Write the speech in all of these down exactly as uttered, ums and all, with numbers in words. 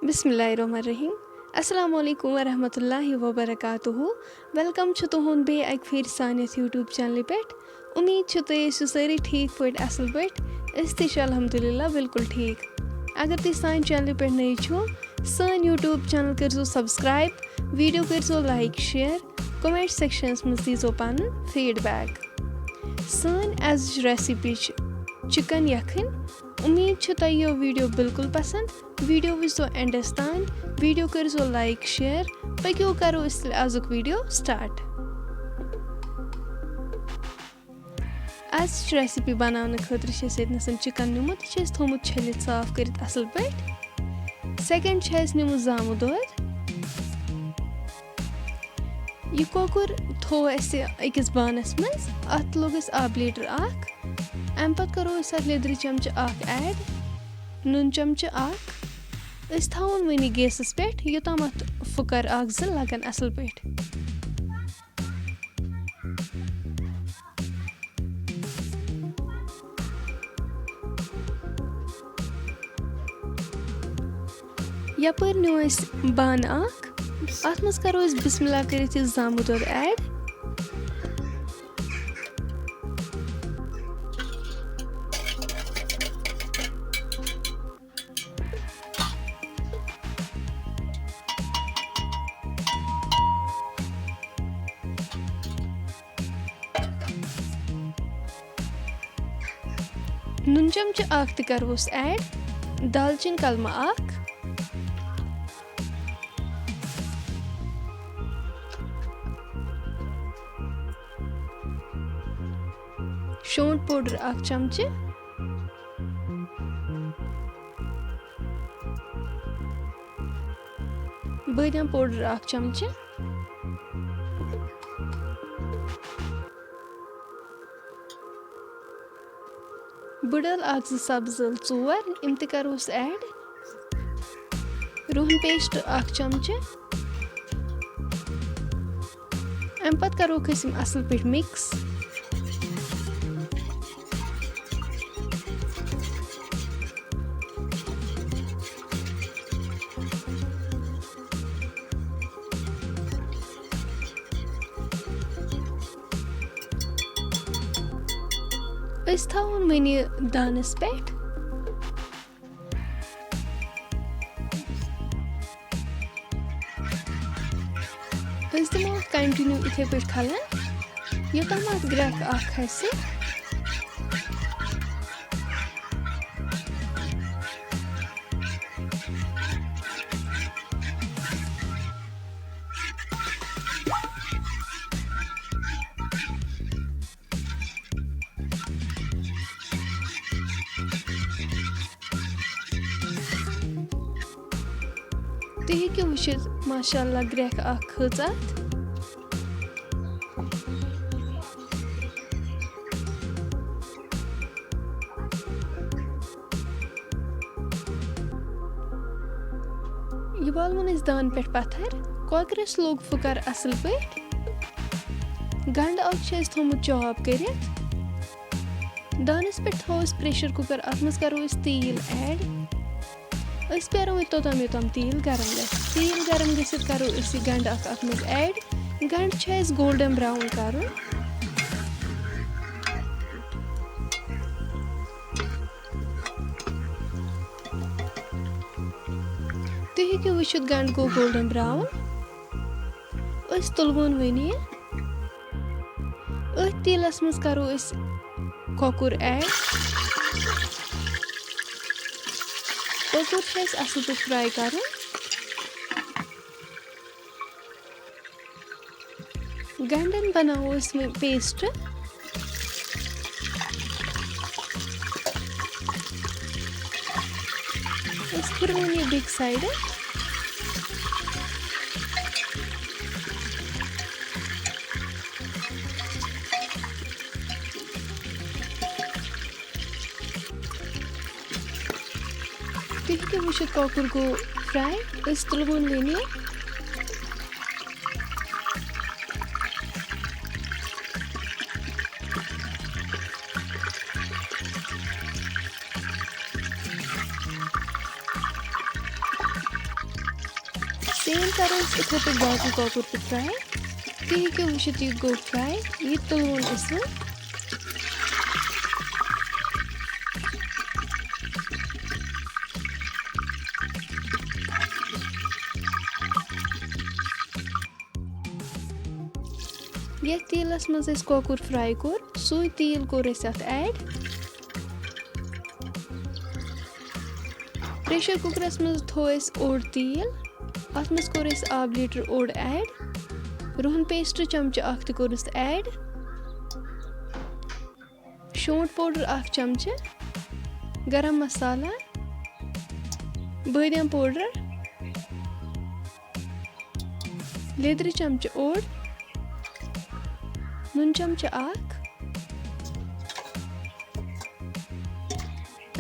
بسم اللہ الرحمن الرحیم۔ السلام علیکم ورحمۃ اللہ وبرکاتہ۔ ویلکم چھُ تُہُنٛد بیٚیہِ اَکہِ پھِرِ سانہِ یَتھ YouTube چینلہِ پٮ۪ٹھ۔ اُمید چھِ تُہۍ ٲسِو سٲری ٹھیٖک پٲٹھۍ، اَصٕل پٲٹھۍ۔ أسۍ تہِ چھِ الحمدللہ بالکل ٹھیٖک۔ اگر تُہۍ سانہِ چینلہِ پٮ۪ٹھ نٔے چھِو، سٲنۍ YouTube چینل کٔرۍزیو subscribe، video کٔرۍزیو like، share، comment sectionس منٛز دیٖزیو پَنُن feedback۔ سٲنۍ أزِچ recipe چھِ chicken یَکھٕنۍ۔ اُمید چھِ تۄہہِ یہِ video بالکل پسنٛد۔ Video وٕچھزیو endس تام، video کٔرۍزیو like، share۔ پٔکِو کرو أسۍ تیٚلہِ أزیُک video start۔ أزِچ recipe بناونہٕ خٲطرٕ چھِ اَسہِ ییٚتنَس chicken نیُمُت، یہِ چھِ اَسہِ تھوٚمُت چھٔلِتھ صاف کٔرِتھ اَصٕل پٲٹھۍ۔ Second چھِ اَسہِ نیُمُت زامُت دۄد۔ یہِ کۄکُر تھوٚو اَسہِ أکِس بانَس منٛز، اَتھ لوٚگ اَسہِ آبہٕ لیٖٹر اَکھ۔ اَمہِ پَتہٕ کَرو أسۍ اَتھ لیٚدرِ چمچہٕ اَکھ add، نُن چمچہٕ اَکھ۔ أسۍ تھاوون وۄنۍ یہِ gasس پٮ۪ٹھ، یوٚتام اَتھ پھٕکَر اَکھ زٕ لَگَن اَصٕل پٲٹھۍ۔ یپٲرۍ نیوٗ اَسہِ بانہٕ اکھ، اَتھ منٛز کرو أسۍ بسم اللہ کٔرِتھ یہِ زامُت دۄد add۔ نُن چمچہٕ اکھ تہِ کرہوس add، دالچیٖن کلمہٕ اکھ، شونٛٹھ powder اکھ چمچہٕ، بٲدیان powder اکھ چمچہٕ، بٕڑ ٲل اکھ زٕ، سبٕز ٲل ژور، یِم تہِ کرو أسۍ add۔ رُہن paste اکھ چمچہٕ۔ اَمہِ پتہٕ کروکھ أسۍ یِم اَصٕل پٲٹھۍ mix۔ أسۍ تھاوون وۄنۍ یہِ دانَس پٮ۪ٹھ۔ أسۍ دِمو اَتھ continue یِتھَے پٲٹھۍ کھَلَن، یوٚتام اَتھ گرٛٮ۪کھ اَکھ کھَسہِ۔ تُہۍ ہیٚکِو وٕچھِتھ، ماشاء اللہ، گرٛٮ۪کھ اَکھ کھٔژ اَتھ۔ یہِ والوُن اَسہِ دانہٕ پٮ۪ٹھ پَتھَر۔ کۄکرَس لوٚگ پھٕکَر اَصٕل پٲٹھۍ۔ گَنٛڈٕ اَکھ چھُ اَسہِ تھوٚمُت chop کٔرِتھ۔ دانَس پٮ۪ٹھ تھاوو أسۍ pressure cooker، اَتھ منٛز کَرو أسۍ تیٖل add۔ أسۍ پیٛارو وۄنۍ توٚتام، یوٚتام تیٖل گرم گژھِ۔ تیٖل گرم گٔژھِتھ کَرو أسۍ یہِ گَنٛڈٕ اَکھ اَتھ منٛز add۔ گَنٛڈٕ چھُ اَسہِ golden brown کَرُن۔ تُہۍ ہیٚکِو وٕچھِتھ، گَنٛڈٕ گوٚو golden brown۔ أسۍ تُلوون وۄنۍ یہِ۔ أتھۍ تیٖلَس منٛز کَرو أسۍ کۄکُر add۔ کۄکُر چھُ اَسہِ اَصٕل پٲٹھۍ fry کَرُن۔ گَنٛڈَن بَناوو أسۍ وۄنۍ paste۔ أسۍ پھِروُن یہِ بیٚکہِ side۔ تُہۍ ہیٚکِو وٕچھِتھ، کۄکُر گوٚو fry۔ أسۍ تُلہٕ وون وۄنۍ یہِ۔ Same کَرو أسۍ یِتھَے پٲٹھۍ باقٕے کۄکُر تہِ fry۔ تُہۍ ہیٚکِو وٕچھِتھ، یہِ گوٚو fry، یہِ تُلوُن أسۍ وۄنۍ۔ یَتھ تیٖلَس منٛز اَسہِ کۄکُر fry کوٚر، سُے تیٖل کوٚر اَسہِ اَتھ add۔ Pressure cookerَس منٛز تھوٚو اَسہِ اوٚڑ تیٖل، اَتھ منٛز کوٚر اَسہِ آب لیٖٹر اوٚڑ add، رُہَن paste چمچہٕ اَکھ تہِ کوٚرُس add، شونٛٹھ powder اَکھ چمچہٕ، گرم مسالہ، بٲدیان powder، لیٚدرِ چمچہٕ اوٚڑ، نُن چمچہٕ اَکھ۔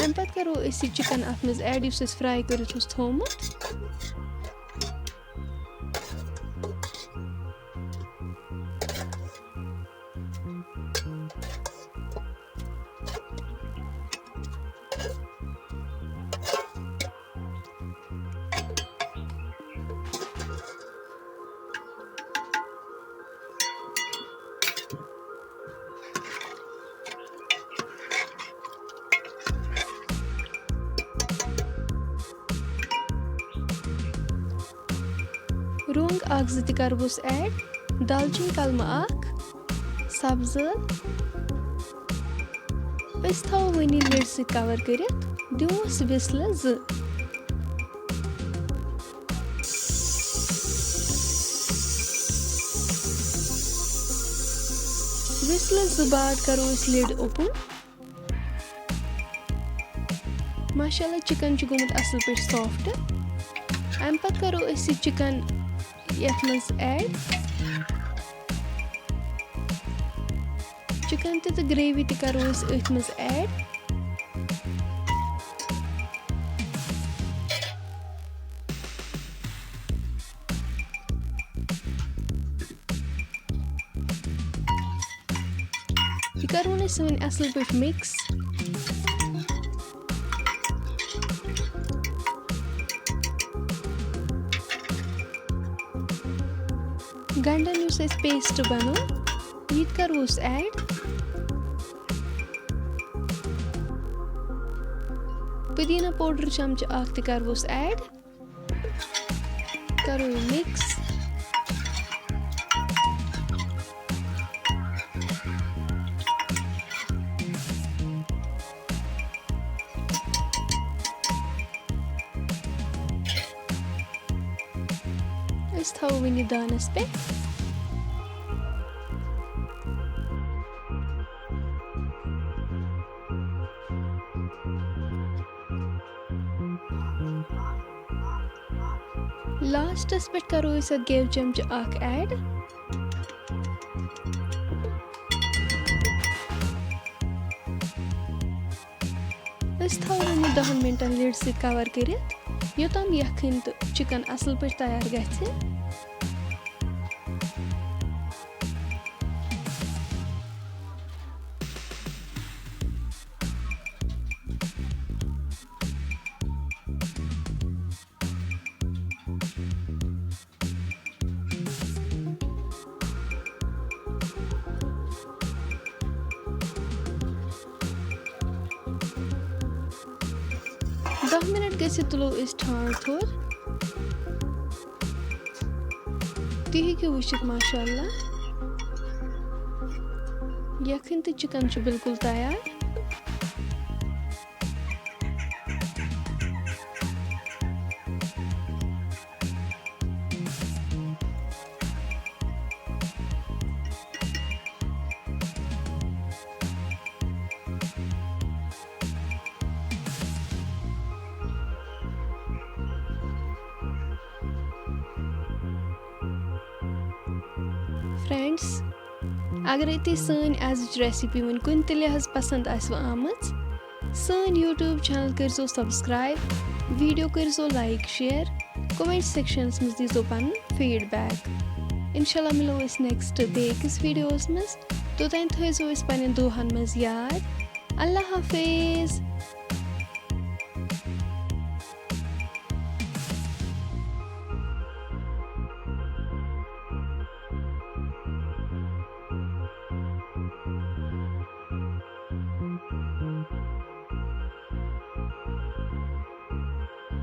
اَمہِ پَتہٕ کَرو أسۍ یہِ chicken اَتھ منٛز add، یُس اَسہِ fry کٔرِتھ اوس تھوٚومُت۔ رۄنٛگ اَکھ زٕ تہِ کَرٕ بہٕ add، دالچیٖن کلمہٕ اَکھ، سبزٕ ٲلہٕ۔ أسۍ تھاوو وۄنۍ یہِ lid سۭتۍ cover کٔرِتھ، دِموس whistle زٕ۔ Whistle زٕ بعد کَرو أسۍ lid open۔ ماشاءاللہ، chicken چھُ گوٚمُت اَصٕل پٲٹھۍ soft۔ اَمہِ پَتہٕ کَرو أسۍ یہِ chicken یَتھ منٛز add۔ Chicken تہِ تہٕ gravy تہِ کَرو أسۍ أتھۍ منٛز add۔ یہِ کَرون أسۍ وۄنۍ اَصٕل پٲٹھۍ mix۔ گنڈن یُس اَسہِ paste بَنوو، یہِ تہِ کَرو أسۍ add۔ پُدیٖنہ powder چمچہٕ اَکھ تہِ کَرو أسۍ add۔ کَرو یہِ mix۔ أسۍ تھاوو وۄنۍ یہِ دانَس پٮ۪ٹھ۔ Lastس پٮ۪ٹھ کَرو أسۍ اَتھ گٮ۪و چمچہٕ اَکھ add۔ أسۍ تھاوو وۄنۍ یہِ دَہَن مِنٹَن lid سۭتۍ cover کٔرِتھ، یوٚتام یَکھٕنۍ تہٕ chicken اَصٕل پٲٹھۍ تیار گژھِ۔ دَہ مِنَٹ گٔژھِتھ تُلو أسۍ ٹھانٛڈ تھوٚد۔ تُہۍ ہیٚکِو وٕچھِتھ، ماشاء اللہ، یَکھٕنۍ تہٕ chicken چھُ بِلکُل تیار۔ Friends، اگرے تُہۍ سٲنۍ ازٕچ recipe وۄنۍ کُنہِ تہِ لحاظ پسند آسِوٕ آمٕژ، سٲنۍ YouTube channel کٔرۍزیو subscribe، video کٔرۍزیو like، share، comment sectionس منٛز دیٖزیو پنُن feedback۔ انشاءاللہ مِلو أسۍ next بیٚیہِ أکِس videoس منٛز۔ توٚتام تھٲیزیو أسۍ پننٮ۪ن دُعاہن منٛز یاد۔ اللہ حافظ۔